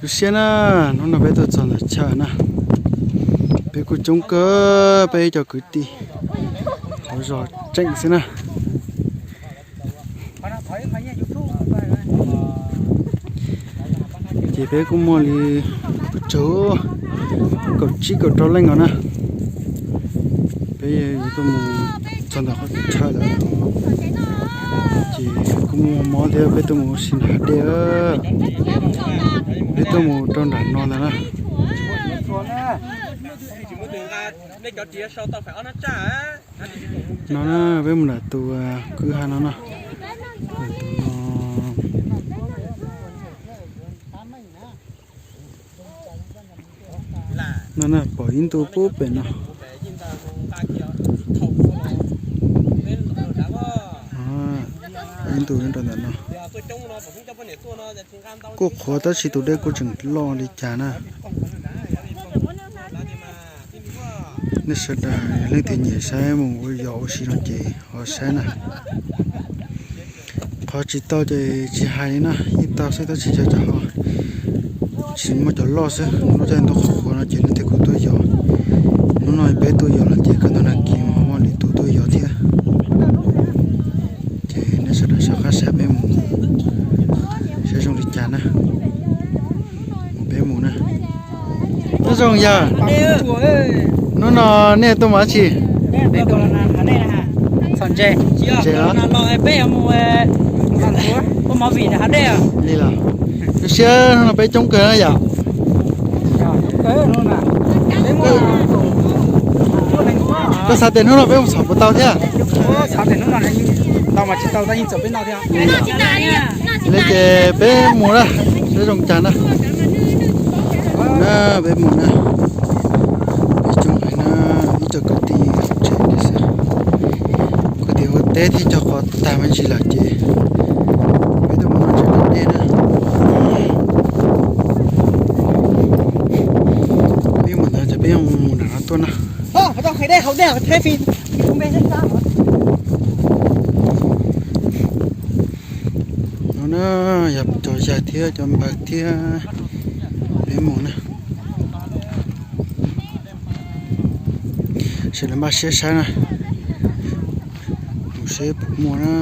Lub siab na, hnub no peb tuaj txog ntawm chaw na, peb kuj coob kawg, peb cov kwv tij hauv zos tseem xwb na. Ces peb kuj muaj li tsawg kaum tsib kaum rau leej os na. Peb tuaj mus txog ntawm qhov chaw lawm, ces kuj muaj mob thiab, peb tuaj mus ua si nram hav dej. Peb tuaj mus rau nram no ntag na. No na, peb mus nram tus kwj ha no na. Tus no, no na, pom ib ntu pub pem no. Ib ntu rau ntawm no. Kuj qhuav tab sis tus dej kuj tseem loj li cas na. Nej sawv daws leej twg nyiam saib mus ua yos ua si no ces ho saib na. Qhov tsis tau ces tsis hais li na, yeej tau xwb tab sis cov cov ho tsis muaj cov loj xwb. Lub caij ntuj qhuav qhuav no ces leej twg kuj tuaj yos. Hnub no peb tuaj yos lawm ces kaj ntug nag kis ho muaj lwm tus tuaj yos thiab. Ces nej sawv daws sawv qab saib peb mus saib zoo li cas na. Mus peb mus na. Nyob zoo yawg, hnub no nej tuaj mus dab tsi? Ntses los? Li los, lub siab hnub no peb coob kawg na yom. Koj xav tias hnub no peb mus txhom puas tau thiab? Li ces peb mus na, saib zoo cas na. Na, peb mus na. Peb coob heev na, ib co kwv tij tsev li xwb. Kwv tij ua teb thiab cog qos tag me ntsis lawm ces peb tuaj mus noj tsev noj dej na. Peb mus ntawd ces peb mus nram no tuaj na. No na, yog cov yaig thiab cov npawg thiab peb mus na. Sawv daws npaj siab saib na, mus seb puas muaj na,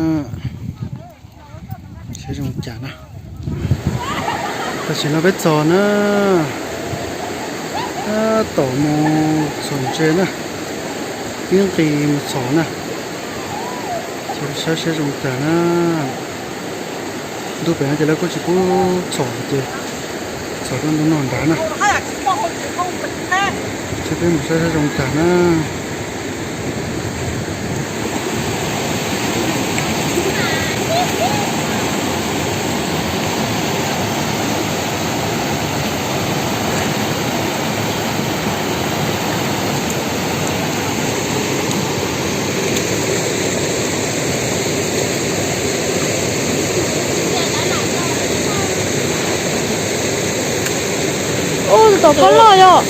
seb zoo cas na. Tam sim no peb txog na, tab tom mus txhom ntses na, ib nqis mus txhom na, saib seb zoo cas na. Ntuj pem no ces lawv kuj tsis pub txhom ces txhom rau ntu no nrad na. Saib peb mus saib saib zoo cas na. Ub, tus tom koj loj yom.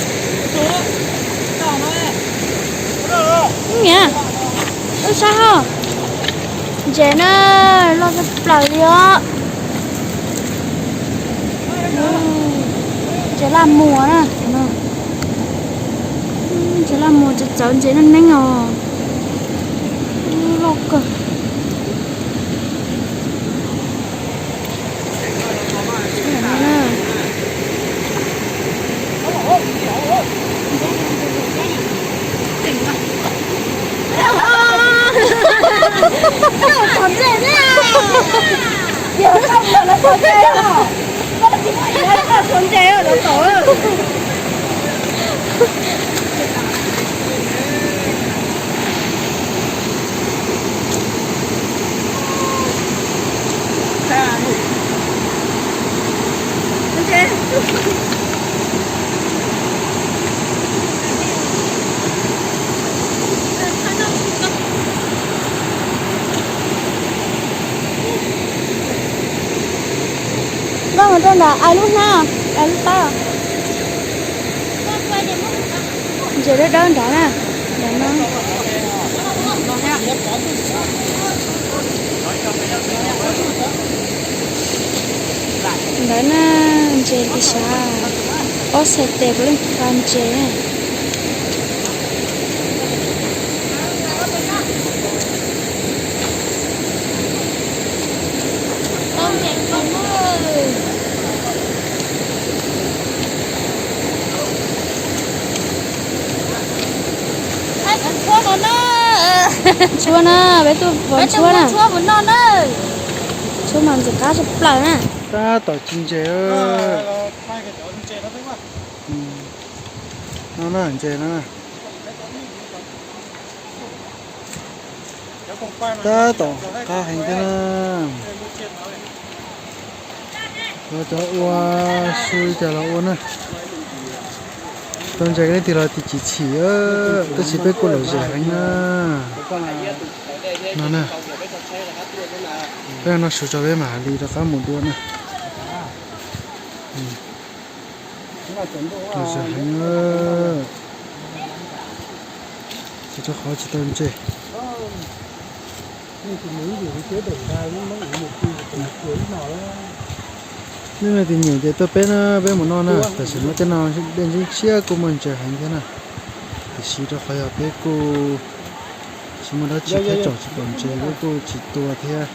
Niam, wb saib ho. Ntses na, loj tshaj plaws li os. Ntses laj muas na. Ntses laj muas txawv txawv, ntses neeg neeg os. Loj kawg. Nkauj mus rau ntawm ais lub hnab, ais lub pab. Ntses dawb dawb nrad na. Ntawd na, ntawd na. Ntses li sav, ob xais tes puav leej qa ntses. Ntxhuab na, peb tuaj vov ntxhuab na. Ntxhuab mas ntxim qab tshaj plaws na. Tab tom ci ntses. No na, ntses no na. Tab tom qab heev thiab na. Los cov ua su li cas los ua na. Tau ntses leej twg los tsis chim, tab sis peb kuj lom zem heev na. No na, peb noj su tso peb mam li rov qab mus dua na. Lom zem heev, rau qhov tsis tau ntses. Nej leej twg nyiam ces tuaj peb na, peb mus noj na. Tam sim no tej no dej ntshiab ntshiab kuj muaj ntses heev thiab na. Tiam sis rau qhov yog peb kuj tsis muaj dab tsi thiab, tsom tsis pom ntses, peb kuj tsis tua thiab,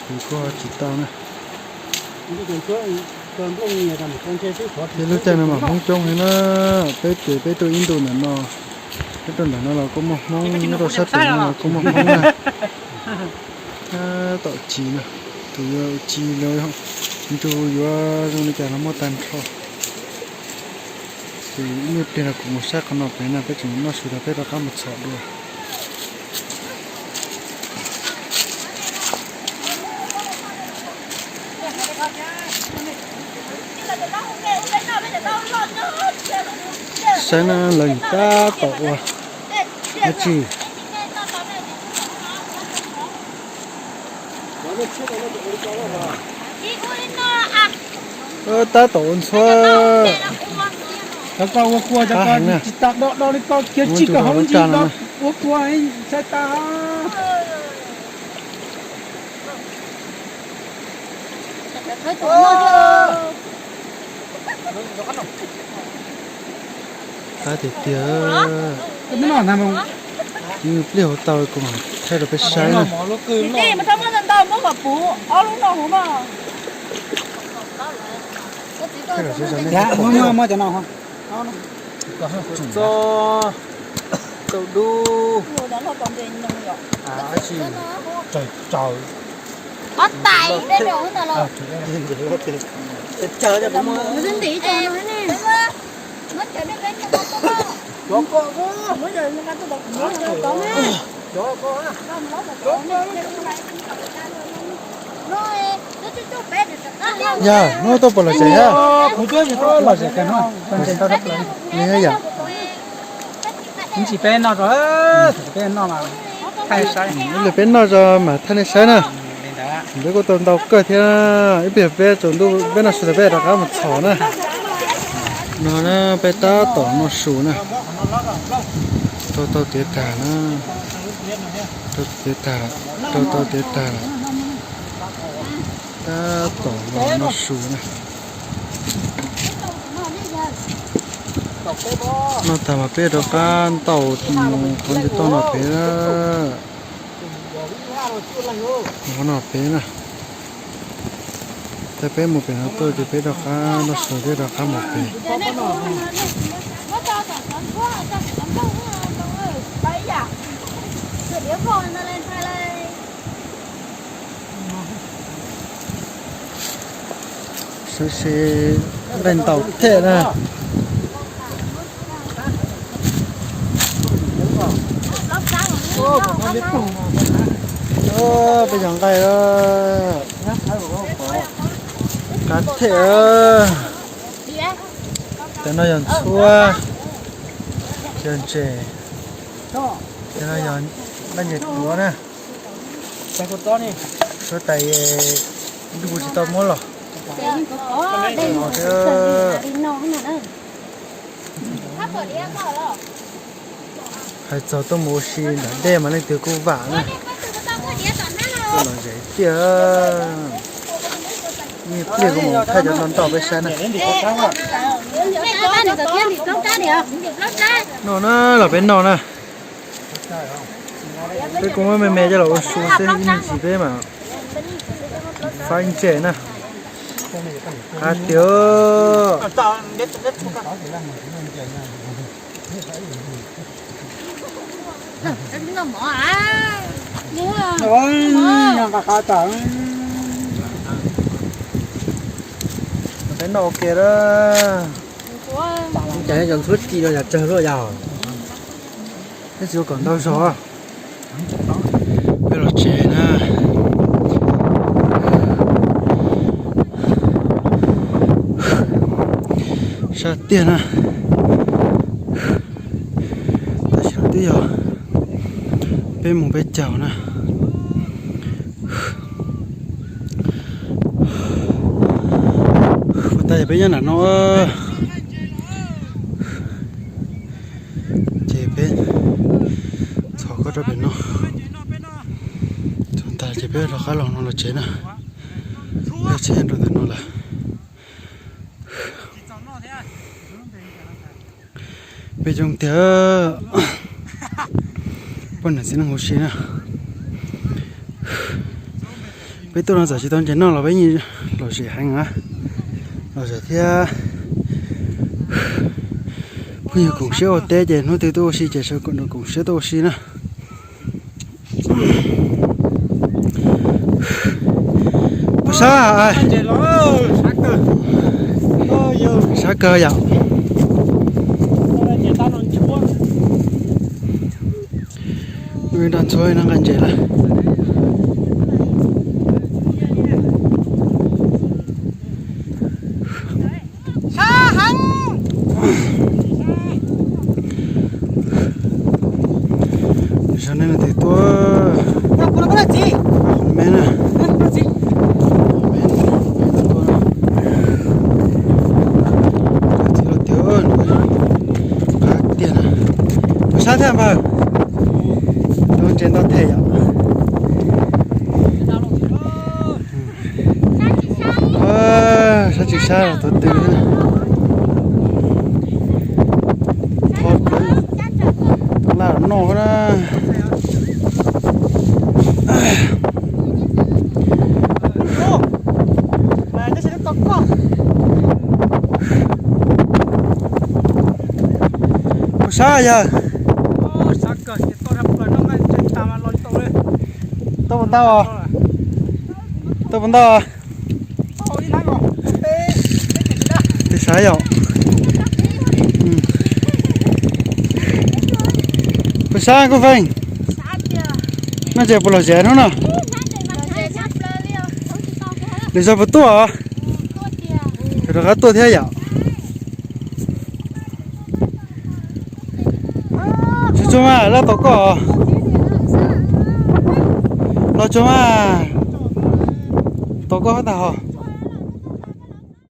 ces kuj tsis tau na. Thiab lub caij no mas Hmoob coob heev na, peb ces peb tuaj ib ntu ntawm no, peb tuaj ntawm no los kuj muaj Hmoob, nyob rau sab pem no los kuj muaj Hmoob na. Tab tom ci na, tus yuav ci los ntu yuav zoo li cas los muaj tag nrho. Ces ib nyuag pliag no kuv mus saib qhov no pem na, peb tseem noj su rau peb rov qab mus txhom dua. Saib na, lawv tab tom ua dab tsi. Tab tom ua ntxhuab. Cov ko ua kua, cov ko tsis tas do do li ko kiag tsis kom hauv lub ntsis no ua kua saib tas. Qab tiag tiag. Ib pliag hauv tau kuv mam thaij rau peb saib na. Tau dub. Tsaws tsaws. Yog hnub tuaj puas lom zem thiab? Kuv tuaj tsis tau lom zem kawg no. Li yam. Ib ntsis peb noj tso, peb noj mas thaij saib. Ib ntsis peb noj tso mas thaij nej saib na. Peb kuj tau ntau kawg thiab, ib pliag peb tsaus ntuj peb noj su tas peb rov qab mus txhom na. No na, peb tab tom noj su na. Rau tau tiav tag na. Rau tiav tag, rau tau tiav tag lawm. Tab tom los noj su na. Noj tag mas peb rov qab ntaus mus qhov ncauj toj no pem na. Qhov no pem na. Thaum peb mus pem no tuaj ces peb rov qab noj su thiab rov qab mus pem. Sawv se nqaij ntaus thiab na. Peb cov nqaij qab thiab. Cov no yog ntxhuab, yog ntses, cov no yog nqaij ntses tuav na. Suav tais ntuj tsis tau muab los. Hais txog tuaj mus ua si nram dej mas leej twg kuj vam na. Tuaj los zem tiag. Ib pliag kuv mus thaij cov no ntau peb saib na. Noj na, los peb noj na. Peb kuj muab me me coj los ua su xwb, ib me ntsis peb mam faib ntses na. Qab tiag. Peb noj ua ke na. Cas cov ntxhuab ci no yog tsawg luaj yog? Peb tsis ua kom ntau zog. Peb los tsev na. Sab tiag na. Tab sis no twb yog peb mus peb caug na. Puas tas yog peb nyob nram no. Ces peb txhos koj rau pem no. Txhos tas ces peb rov qab los no los tsev na. Peb tsheb rau ntawm no lawm. Peb coob tiag. Poj niam txiv neej huv si na. Peb tuaj no txawm tsis tau ntses noj los peb yeej lom zem heev na. Lom zem thiab. Phooj ywg koom siab ua teb ces hnub twg tuaj ua si ces sawv daws koom siab tuaj ua si na. Puas sab? Sab kawg yom. Nrog ntxhuav no nqa ntses lawm. Zog nej leej twg tuaj? Me na. Txiv los tiag, qab tiag na. Puas sab thiab npawg? Lub ntses ntau thiab yom. Sab tsis sab los tuav tw. Thov laj noj na. Puas sab yawg? Tuaj puas ntau? Tuaj puas ntau? Peb sab yom. Puas sab Kub Feej? Noj ntses puas lom zem hnub no? Lwm zaug puas tuaj? Rov qab tuaj thiab yom. Tsuag tsuag mas, laj tau koj. Los tsuag mas, tau koj huab tais hos.